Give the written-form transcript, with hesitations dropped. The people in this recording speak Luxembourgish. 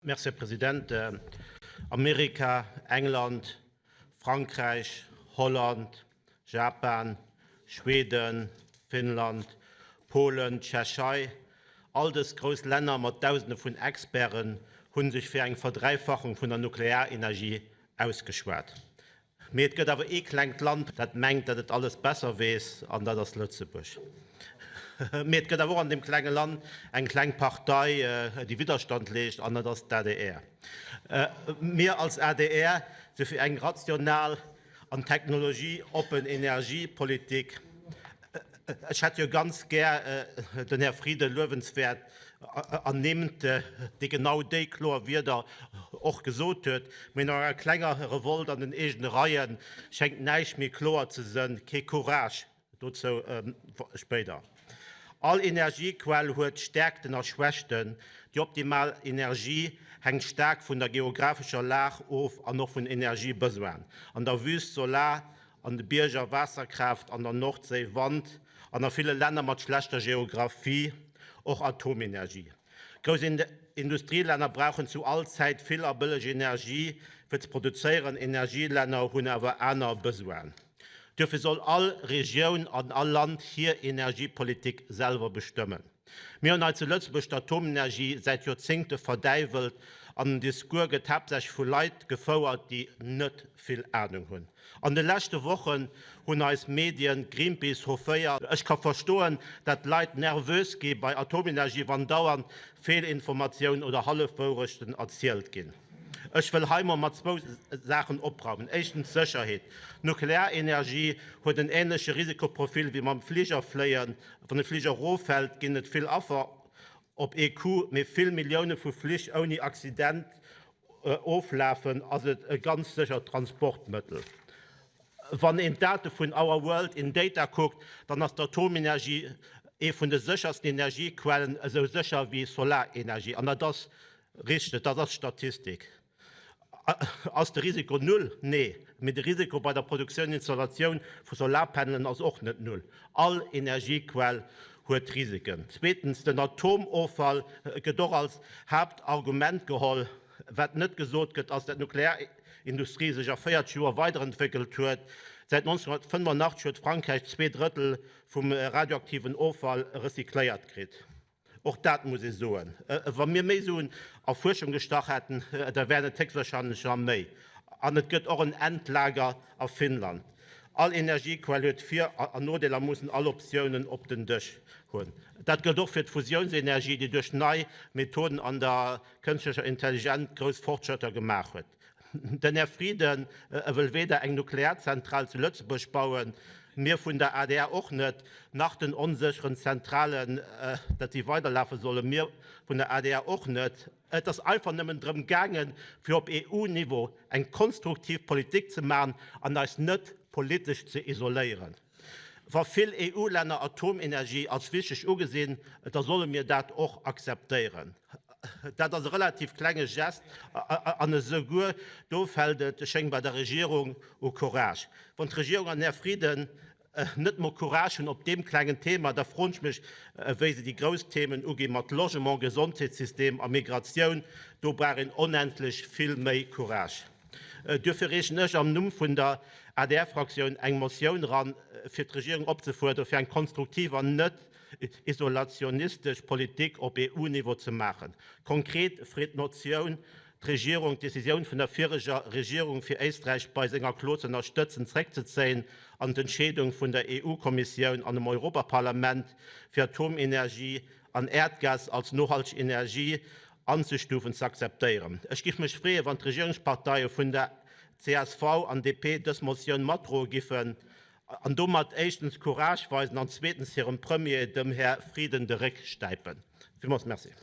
Merci, Här President. Amerika, England, Frankräich, Holland, Japan, Schweden, Finnland, Polen, Tschechei, all dës grouss Länner mat Dausende vun Experten hu sech fir eng Verdräifachung vun der Nuklearenergie ausgeschwat. Mee et gëtt awer ee klengt Land, dat mengt, datt et alles besser weess, an dat ass Lëtzebuerg. Mee et gëtt awer och an deem klenge Land eng kleng Partei, déi Widderstand leescht, an dat ass d'ADR. Mir als adr si fir eng rational an technologieoppen Energiepolitik. Ech hätt jo ganz gär den Här Frieden luewenswäert ernimmt, dee genau déi kloer Wierder och gesot huet. Mee no enger klenger Revolt an den eegene Reie schéngt näischt méi kloer ze sënn. Kee Courage, dozou spéider. All Energiequell huet Stäerkten a Schwächten. Déi optimal Energie hänkt staark vun der geographescher Lag of an och vun Energiebesoinen. An der Wüst Solar, an de Bierger Waasserkraaft, an der Nordséi Wand an a ville Länner mat schlechter Geographie och Atomenergie. Grouss Industrielänner brauchen zu all Zäit vill a bëlleg Energie fir ze produzéieren, Energielänner hunn awer aner Besoinen. Duerfir soll all Regioun an all Land hir Energiepolitik selwer bestëmmen. Mir hunn hei zu Lëtzebuerg d'Atomenergie säit Joerzéngte verdäiwelt an den Discours gëtt haaptsächlech vu Leit gefouert, déi net vill Anung hunn. An de leschte Wochen hunn eis Medien Greenpeace hofféiert. Ech ka verstoen, dat Leit nervös gi bei Atomenergie, wann dauernd Feelinformatiounen oder Hallefwourechten erzielt ginn. Ech wëll hei mol mat zwou Saachen opraumen. Éischtens d'Sécherheet. D'Nuklearenergie huet en änleche Risikoprofil wéi mam Fliger fléien. Wann e Fliger eroffält, ginn et vill Affer op ee Coup, mee vill Millioune vu Flich ouni Accident oflafen, ass et e ganz séchert Transportmëttel. Wann een d'Date vun Our World in Data kuckt, dann ass d'Atomenergie ee vun de séchersten Energiequellen, esou sécher wéi Solarenergie. An dat ass richteg, dat ass Statistik. Ass de Risiko null? Nee. Mee de Risiko bei der Produktioun, Installatioun vu Solarpanelen ass och net null. All Energiequell huet Risiken. Zweetens, den Atomoffall gëtt och als Haaptargument geholl. Wat net gesot gëtt, ass, dat d'Nuklearindustrie sech a 40 Joer weiderentwéckelt huet. Säit 1985 huet Frankräich 2 Drëttel vum radioaktiven Offall recycléiert kritt. Och dat muss ee soen. Wa mir méi Suen a Fuerschung gestach hätten, da wären et héchstwahrscheinlech nach méi. An et gëtt och en Endlager a Finnland. All Energiequell huet Vir an Nodeeler a mussen all Optiounen op den Dësch hunn. Dat gëllt och fir d'Fusiounsenergie, déi duerch nei Methoden an der kënschtlecher Intelligent grouss Fortschrëtter gemaach huet. Den Här Frieden wëll weder eng Nuklearzentral zu Lëtzebuerg bauen, mir vun der adr och net, nach den onsécheren Zentralen, datt si weiderlafe sollen, mir vun der adr och net. Et ass einfach nëmmen drëm gaangen, fir op EU-Niveau eng konstruktiv Politik ze maachen an eis net politesch ze isoléieren. Wa vill EU-Länner Atomenergie als wichteg ugesinn, da solle mir dat och akzeptéieren. Dat ass e relativ klenge Gest an esouguer do fält et schéngbar der Regierung u Courage. Wann d'Regierung an den Här Frieden net mol Courage hunn op deem klengen Thema, da froen ech mech, wéi se déi grouss Themen ugi mat Logement, Gesondheetssystem a Migratioun. Do brauch een onendlech vill méi Courage. Duerfir reechen ech am Numm vun der ADR-Fraktioun eng Motioun eran, fir d'Regierung opzefuerderen, fir eng konstruktiv an net isolationistesch Politik op EU-Niveau ze maachen. Konkret freet d'Motioun d'Regierung, d'Decisioun vun der vireger Regierung, fir Éisträich bei senger Klo ze ënnerstëtzen, zréckzezéien an d'Entscheedung vun der EU-Kommissioun an dem Europaparlament, fir Atomenergie an Äerdgas als nohalteg Energie anzestufen, ze akzeptéieren. Ech giff mech freeën, wann d'Regierungsparteie vun der csv an DP dës Motioun matdroe giffen an domat éischtens Courage weisen an zweetens hirem Premier, dem Här Frieden, de Réck stäipen. Villmools Merci.